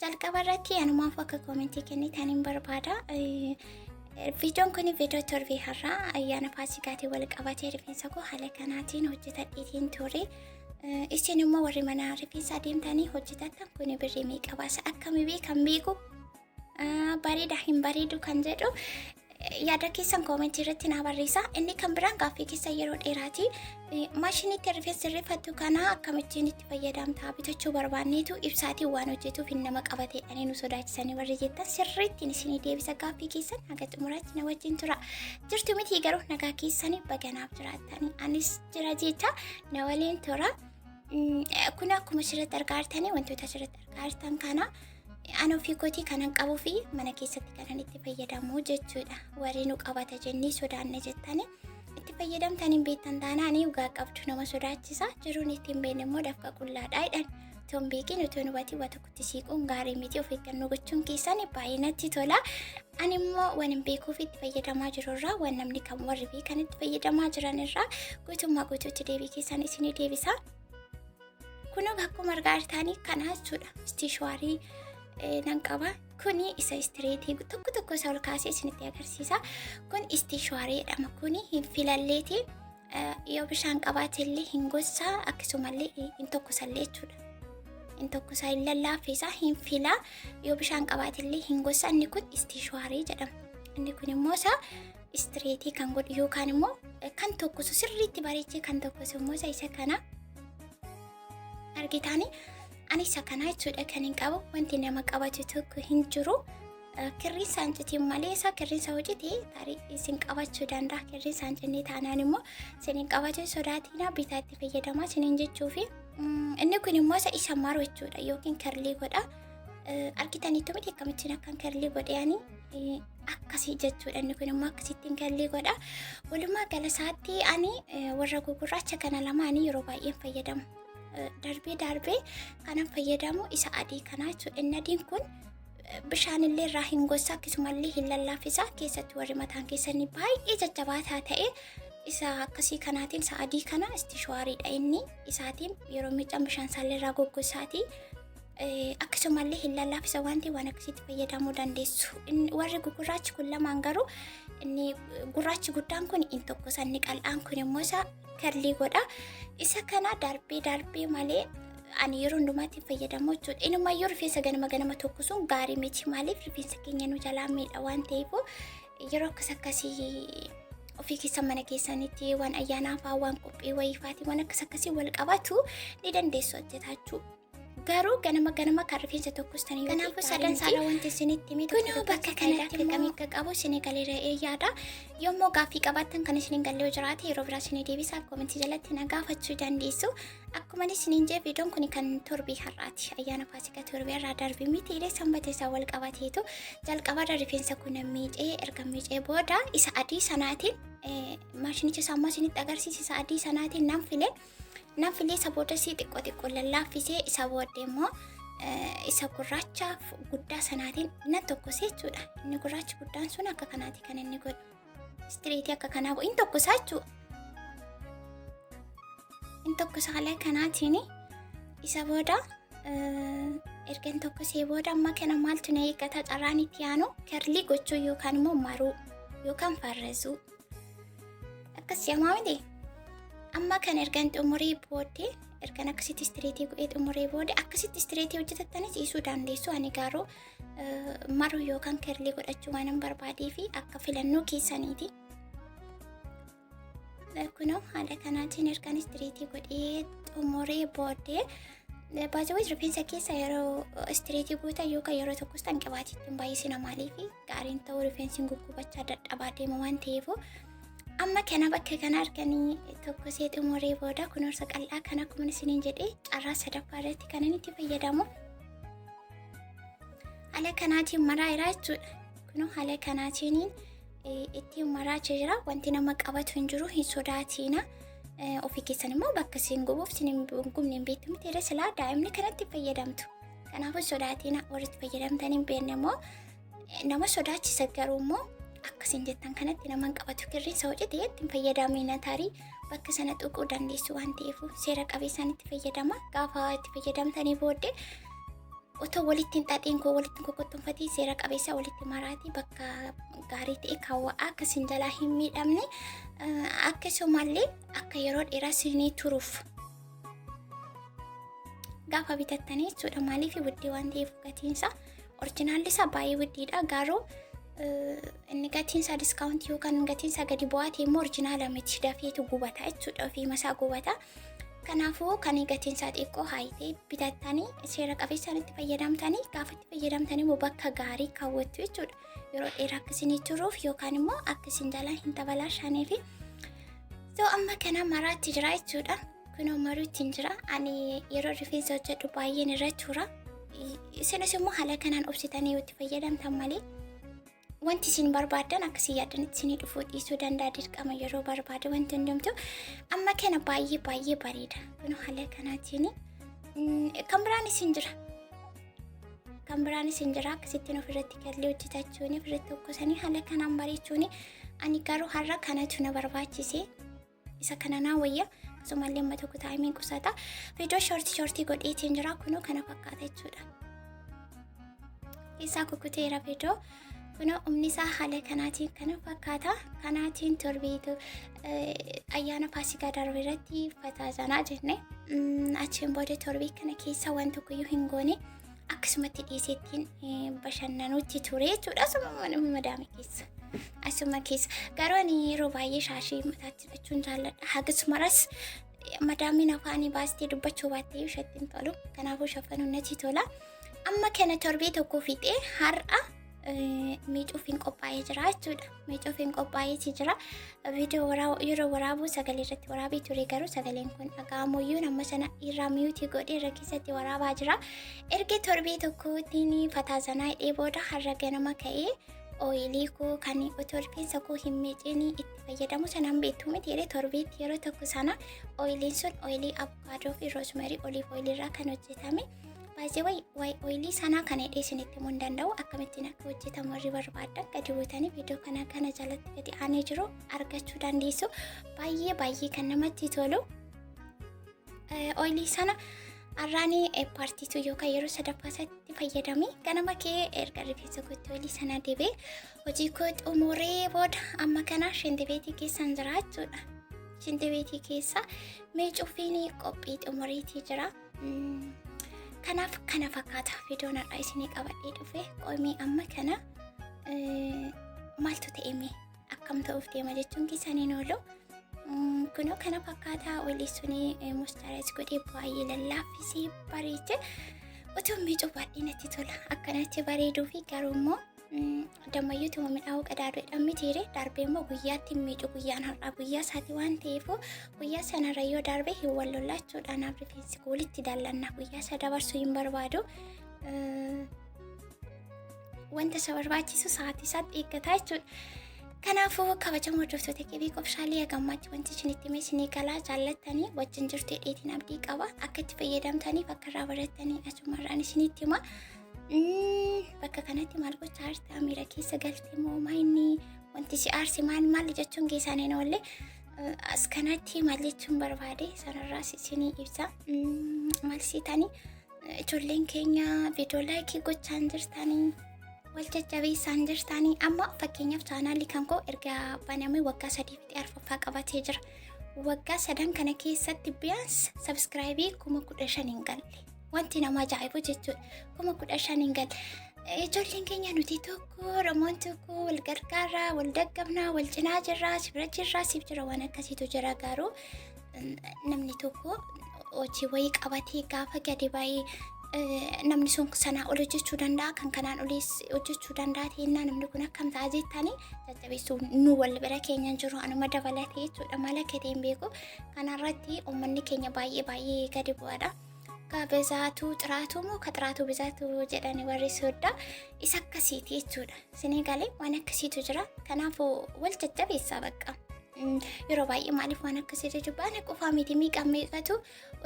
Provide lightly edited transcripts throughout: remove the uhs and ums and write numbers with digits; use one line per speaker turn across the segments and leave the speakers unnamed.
Jalqaba irratti anumaaf akka koomentii kennitan hin barbaada. Viidiyoon kun viidiyoo torbee har'aa ayyaana Faasigaatiin wal qabatee rifeensa koo haala kanaatiin hojjetadheetiin ture. Isin immoo warri mana rifeensaa deemtanii hojjetattan kun birrii meeqa baasa, akkamii beekan beeku, bareeda hin bareedu kan jedhu yaada keessan koomentii irratti naa barreessaa. Inni kan biraan gaaffii keessa yeroo dheeraati. Maashiniitti rifeensa sirreeffattu kana akkamittiin itti fayyadamtaa, bitachuu barbaanneetu ibsaatiin waan hojjetuuf hin nama qabateedhanii nu sodaachisanii warri jettan, sirriittiin isinii deebisa gaaffii keessan. Haga xumuraatti na wajjin tura. Jirtu miti garuu nagaa keessanii baganaaf jiraattanii anis jira jecha na waliin tura. Kun akkuma asirratti argaa jirtanii, wantoota asirratti argaa jirtan kana ani ofii kootii kanan qabuu fi mana keessatti kanan itti fayyadamu jechuudha. Warri nu qabata jennee sodaanne jettanii itti fayyadamtan hin beektan taanaan dhugaa qabdu, nama sodaachisa. Jiruun itti hin beekne immoo dafqa qullaadha jedhan. Otoo hin beekin, otoo hin hubatin waa tokkotti siiquun gaarii miti. Of eeggannoo gochuun keessan baay'ee natti tola. Ani immoo waan hin beekuuf itti fayyadamaa jiru irraa, waan namni kan warri beekan itti fayyadamaa jiran irraa guutummaa guutuutti deebii keessan isinii deebisa. Kun akkuma argaa jirtanii kana jechuudha. Istiishwaarii nan qaba. Kuni isa istireetii tokko tokko isa ol kaasee isinitti agarsiisa. Kun istiishwaarii jedhama. Kuni hin filalleeti. Yoo bishaan qabaate illee hin gossa, akkasumallee hin tokkosallee jechuudha. Hin tokkosaa, hin lallaaffisa, hin filaa. Yoo bishaan qabaate illee hin gossa. Inni kun istiishwaarii jedhama. Inni kun immoo isa istireetii kan godhu yookaan immoo kan tokkosu, sirriitti bareechee kan tokkosu immoo isa kana. Argitaani, ani isa kana jechuudha kan hin qabu. Wanti nama qabatu tokko hin jiru. Kirriin isaan citiin malee, isa kirriin isa hojjete tarii isin qabachuu danda'a. Kirriin isaan cinnee taanaan immoo isin hin qabatu. Sodaatina, bitaa itti fayyadamaa isiniin jechuufi. Inni kun immoo isa maru jechuudha yookiin curly godha. Argitaniitu miti akkamittiin akkan curly godhe ani? Akkasii jechuudha. Inni kun immoo akkasittiin curly godha. Walumaa gala isaatti ani warra gugurraacha kana lamaanii yeroo baay'een fayyadamu. Darbee darbee kanan fayyadamu isa adii kanaa jechuudha. Inni adiin kun bishaan illee irraa hin gossa, akkasumallee hin lallaaffisa. Keessatti warri mataan keessanii baay'ee jajjabaataa ta'e isa akkasii kanaatiin, isa adii kana, istishuwaariidha inni, isaatiin yeroo miiccan bishaan isaallee irraa goggosaati. Akkasumallee hin lallaaffisa waan ta'eef waan akkasiitti fayyadamuu dandeessu. Warri gugurraachi kun lamaan garuu, inni gurraachi guddaan kun inni tokko, inni qal'aan kun immoo isa curly godha. Isa kana darbee darbee malee ani yeroo hundumaatti fayyadamu jechuudha. Inumayyuu rifeensa ganama ganama tokkosuun gaarii miti. Maaliif? Rifeensa keenya nu jalaa miidha waan ta'eef, yeroo akkas akkasii ofii keessa mana keessanitti waan ayyaanaa fa'aa, waan qophii wayii fa'aatiin waan akkas akkasii wal qabatu ni dandeessu hojjetachuu. Garuu ganama ganama kan rifeensa tokkostanii. Kanaafuu sadan isaarra wanti isinitti hime kunoo bakka kanatti akkamii akka qabu isinii galeera yaada. Yommuu gaaffii qabaattan, kan isin galee jiraate yeroo biraa isinii deebisaa, koomentii jalatti na gaafachuu dandeessu. Akkuma isiniin jee, viidiyoon kun kan torbii har'aati. Ayyaana Faasikaa torbii irraa darbii miti illee sanbata isaa wal qabateetu. Jalqabarra rifeensa kun miicee, erga miicee booda isa adii sanaatiin, maashinicha isaa ammoo isinitti agarsiisa, isa adii sanaatiin nan file. Nan filee, isa booda si xiqqoo xiqqoo lallaaffisee, isa booddee immoo isa gurraacha guddaa sanaatiin nan tokkosee jechuudha. Inni gurraachi guddaan sun akka kanaati kan inni godhu. Straight akka kanaa godhu, inni tokkosaa jechuudha. Inni tokkosaa haala kanaatiin. Isa booda erga inni tokkosee booda amma kana maaltu na eeggata? Carraan itti aanu curly gochuu yookaan immoo maruu yookaan farrazuu. Akkas jedhamaa miti? Amma kan ergan xumuree booddee, ergan akkasitti straight godhee xumuree booda, akkasitti straight hojjetattanis dhiisuu dandeessu. Ani garuu maruu yookaan curly godhachuu waan hin barbaadee fi akka filannoo keessaniiti. Kunoo haala kanaatiin ergan straight godhee xumuree booddee, baay'ee rifeensa keessa yeroo straight gootan yookaan yeroo tokkos tan qibaatii ittiin baay'isina. Maaliif? Gaariin ta'uu rifeensi guggubachaa dadhabaa deema waan ta'eef. Amma kana bakka kana arganii tokkosee xumuree booda, kunuunsa qal'aa kana akkuma isiniin jedhee carraa sadaffaa irratti kan inni itti fayyadamu. Haala kanaatiin maraa jira jechuudha. Kunoo haala kanaatiin ittiin maraa jira. Wanti nama qabatu hin jiru, hin sodaatiina. Ofii keessan immoo bakka isin gubuuf isin hin gubne hin beektu miti, silaa daa'imni kanatti fayyadamtu. Kanaafuu sodaatiina. Warri itti fayyadamtan hin beekne immoo nama sodaachisa, garuu immoo akkasiin jettan kanatti nama hin qabatu. Kirriinsa hojjete ittiin fayyadamina, tarii bakka sana tuquu dandeessu waan ta'eef seera qabeessaan itti fayyadama. Gaafa itti fayyadamtanii booddee Otoo walitti hin xaxiin koo walitti hin kokkottonfatiin seera qabeessa walitti maraatii bakka gaarii ta'e kaawwa'aa akka isin jalaa hin miidhamne, akkasumallee akka yeroo dheeraa isinii turuuf gaafa bitattanii jechuudha. Maaliif wuddii waan ta'eef gatiinsa originalli isaa baay'ee wuddiidha, garuu inni gatiinsa discountii yookaan gatiinsa gadi bu'aa ta'e immoo originala miti, dafeetu gubata jechuudha, ofiima isaa gubata. Kanaafuu kan gatiin isaa xiqqoo haayitee bitattanii seera qabeessaan itti fayyadamtanii, gaafa itti fayyadamtanii immoo bakka gaarii kaawwattu jechuudha. Yeroo dheeraa akka isinii turuuf yookaan immoo akka isin jalaa hin tabalaashaanii fi so amma kana maraatti jira jechuudha. Kunoo maruutti hin jira. Ani yeroo rifeensa hojjedhu baay'een irra tura. Isinis immoo haala kanaan obsitanii yoo itti fayyadamtan malee wanti isin barbaaddan akkasii yaaddanitti isinii dhufuu dhiisuu danda'a, dirqama yeroo barbaade wanti hundumtu. Amma kana baay'ee baay'ee bareeda. Kun haala kanaatiin kan biraan isin jira. Kan biraan isin jira akkasittiin ofirratti gallee hojjetachuun, ofirratti hojjetanii haala kanaan bareechuun. Ani garuu har'a kanatu na barbaachise. Isa kana naa wayya, akkasumallee amma tokko timeiin qusata. Viidiyoo shortii shortii godheetiin jira, kunoo kana fakkaata jechuudha. Keessaa kukkuteera viidiyoo. Kunoo humni isaa haala kanaatiin kana fakkaata. Kanaatiin torbeetu ayyaana Faasikaa darbe irratti fataazanaa jenne. Achiin booda torbee kana keessa waan tokkoyyuu hin goone, akkasumatti dhiiseettiin bashannanuutti ture jechuudha. Asuma mana madaame keessa. Asuma keessa. Garuu ani yeroo baay'ee shaashii mataatti hidhachuun jaalladha. Hagas maras madaamiin afaanii baastee dubbachuu baattee isheetti hin tolu. Kanaafuu shaffanuun natti tola. Amma kana torbee tokko fixee har'a miicuuf hin qophaa'ee jira jechuudha. Miicuuf hin qophaa'eeti jira. Viidiyoo yeroo waraabuu sagalee irratti waraabee ture, garuu sagaleen kun dhaga'amuyyuu nama sana irraa muteii godhee irra keessatti waraabaa jira. Erga torbee tokkootiin fataazanaa hidhee booda har'a ganama ka'ee oilii koo kan otoo rifeensa koo hin miiciin itti fayyadamu sanaan beektu miti jedhee, torbeetti yeroo tokko sana oiliin sun oilii avokaadoo fi rosemary olive oilii irraa kan hojjetame. Baay'ee wayi oilii sanaa kana hidhee isinitti himuu hin danda'u. Akkamittiin akka hojjetamu warri barbaaddan gadi buutanii viidiyoo kana kana jalatti gadi aanee jiru argachuu dandeessu. Baay'ee baay'ee kan namatti tolu. Oilii sana har'aanii partiitu yookaan yeroo sadaffaa isaatti fayyadamee ganama kee erga rifeensa kootti oilii sana dibee hojii koo xumuree booda amma kana shintibeetii keessan jira jechuudha. Shintibeetii keessa miicuufiin qophii xumuriitii jira. Kanaaf kana fakkaata viidiyoon har'aa isinii qabadhee dhufe. Qoomii amma kana maaltu ta'e mee akkam ta'uuf deema jechuun keessaniin oolu. Kunoo kana fakkaata, oilii suni moisturize godhee baay'ee lallaaffisee bareeche. Utuu miicuu baay'ee natti tola. Akkanatti bareeduu fi garuu immoo dammayyuutuma midhaa'uu qadaaduu mitiire, darbee immoo guyyaatti miicu, guyyaan har'aa guyyaa isaati waan ta'eef guyyaa sanarra yoo darbe hin wal lollachuudha. Naaf rifeensi walitti dallanna, guyyaa isa dabarsuu hin barbaadu. Wanta isa barbaachisu sa'aatii isaatti eeggataa jechuudha. Kanaafuu kabajamoo hordoftoota qebii qobshaalee, hagammaatti wanti isinitti hime isinii galaa, jaallattanii wajjin jirtu hidheetiin abdii qaba. Akka itti fayyadamtaniif, akka irraa barattanii asumarraan isinitti hima. Bakka kanatti maal gochaa jirta, miira keessa galte moo, maayinni wanti si aarse maal maal jechuun keessaan hin oolle. As kanatti maal jechuun barbaade sanarraas isinii ibsa. Maal siitanii ijoolleen keenya viidiyoo likeii gochaan jirtanii, wal jajjabeessaan jirtanii? Amma fakkeenyaaf channelii kan koo erga banamee waggaa 3 fixee arfaffaa qabatee jira. Waggaa sadan kana keessatti biyaans subscribeii 15,000 hin galle. Wanti nama ajaa'ibu jechuudha. 15,000 hin galle. Ijoolleen keenya nuti tokko, Oromoon tokko, wal gargaaraa, wal daggabnaa, wal cinaa jirraa, si bira jirraa, siif jira, waan akkasiitu jira. Garuu namni tokko hojii wayii qabatee gaafa gadi ba'ee namni sun sanaa ol hojjechuu danda'a, kan kanaan olis hojjechuu danda'a ta'ennaa namni kun akkam ta'a jettanii jajjabeessuu nu wal bira keenya jiru, anuma dabalatee jechuudha, maal akka ta'e hin beeku. Kanarratti uummanni keenya baay'ee baay'ee gadi bu'aadha. Ka ብዛቱ ጥራቱ moo ka ጥራቱ ብዛቱ jedhani warri sooddaa, isa akkasiiti jechuudha. Isinii galee, waan akkasiitu jira. Kanaafuu wal jajjabeessaa bakka. Yeroo baay'ee maaliif waan akkasii jechuun ana qofaa miti, meeqa meeqatu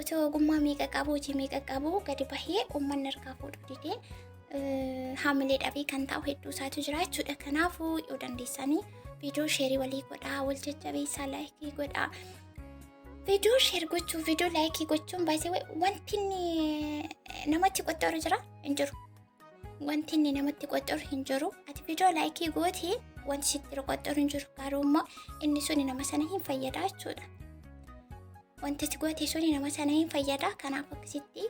otoo ogummaa meeqa qabu, hojii meeqa qabu gadi bahee uummanni harkaa fuudhuu didee haamilee dhabee kan ta'u hedduu isaatu jira jechuudha. Kanaafuu yoo dandeessanii viidiyoo shareii walii godhaa, wal jajjabeessaa, likeii godhaa. Viidiyoo share gochuu, viidiyoo like gochuun baay'ee wanti inni namatti qoxxoru jira hin jiru. Wanti inni namatti qoxxoru hin jiru. Ati viidiyoo like gootee wanti sitti qoxxoru hin jiru. Garuu immoo inni suni nama sana hin fayyada jechuudha. Wanti ati goote suni nama sana hin fayyada. Kanaaf akkasitti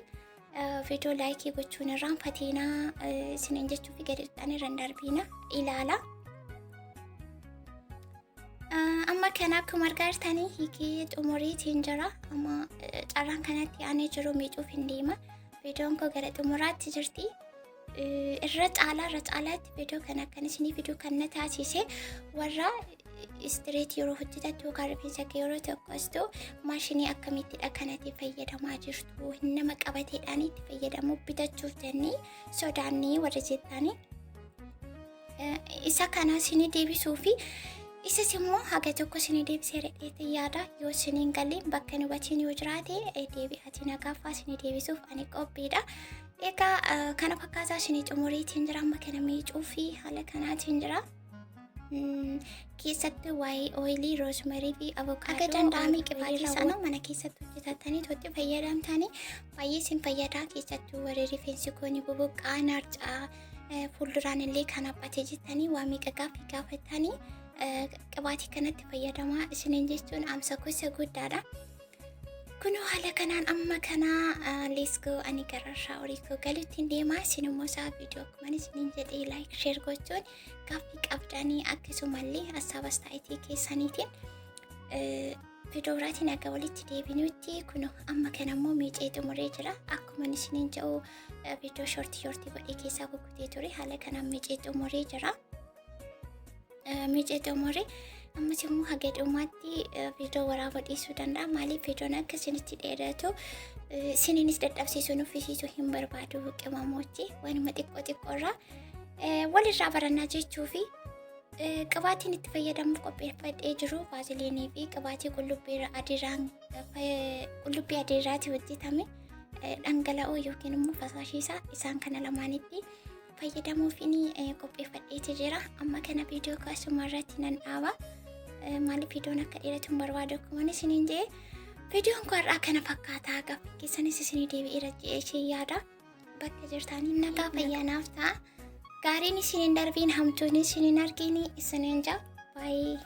viidiyoo like gochuun irraanfatiinaa isiniin jechuu fi gadi tuqxanii irra hin darbiina ilaala. Amma kana akkuma argaa jirtanii hiikee xumuriitiin jira. Amma carraan kanatti aanee jiru miicuuf hin deema. Viidiyoon koo gara xumuraatti jirti. Irra caalaatti viidiyoo kana akkan isinii fiduu kan na taasise warra straight yeroo hojjetattu yookaan rifeensa kee yeroo tokkostu maashinii akkamittidha kanatti fayyadamaa jirtu, nama qabateedhaan itti fayyadamuu bitachuuf jennee sodaannee warra jettanii isa kana isinii deebisuu fi isas immoo haga tokko isinii deebisee redheete yaada. Yoo isiniin galee bakka hin hubatiin yoo jiraate deebi'aatii nagaaffaa, isinii deebisuuf ani qophiidha. Egaa kana fakkaataa isinii xumuriitiin jira. Amma kana miicuu fi haala kanaatiin jira. Keessattuu waa'ee oil rosemary fi avokaadoo akka danda'ame qibaatii sana mana keessatti hojjetatanii itti fayyadamtanii baay'ee isin fayyadaa. Keessattuu warri rifeensi koo ni bubuqqaa, narcaa, fuulduraan illee kan haphate jettanii waa meeqa gaaffii gaafatanii qibaatii kanatti fayyadamaa isiniin jechuun amsa gosa guddaadha. Kunoo haala kanaan amma kana let's go, ani gara shower koo galuutti deema. Isin immoo isaa viidiyoo akkuma isiniin jedhee like, share gochuun gaaffii qabdanii akkasumallee hasaaba istaayitii keessaniitiin viidiyoo biraatiin akka walitti deebinutti. Kunoo amma kana immoo miicee xumuree jira. Akkuma isiniin jedhu viidiyoo short short godhee keessaa kukkutee ture. Haala kanaan miicee xumuree jira. Miicee xumuree ammas immoo haga dhumaatti viidiyoo waraabuu dhiisuu danda'a. Maaliif viidiyoon akka isinitti dheeratu isiniinis dadhabsiisuu nuffisiisuu hin barbaadu. Qimamochi waanuma xiqqoo xiqqoorraa walirraa barannaa jechuu fi qibaatiin itti fayyadamuuf qopheeffadhee jiru vaaziliinii fi qibaatii qullubbii adiirraati hojjetame dhangala'oo yookiin immoo fasaashiisaa isaan kana lamaanitti fayyadamuufin qopheeffadheeti jira. Amma kana viidiyoo kaasuma irratti nan dhaaba. Maaliif viidiyoon akka dheeratu hin barbaadu akkuma isiniin jedhe. Viidiyoon koo har'aa kana fakkaataa, gaaffii keessanis isinii deebi'eera jedhee yaada. Bakka jirtanii nagaa fayyaanaaf ta'a. Gaariin isiniin darbiin, hamtuun isiniin argiin isiniin jaa. Baay'ee.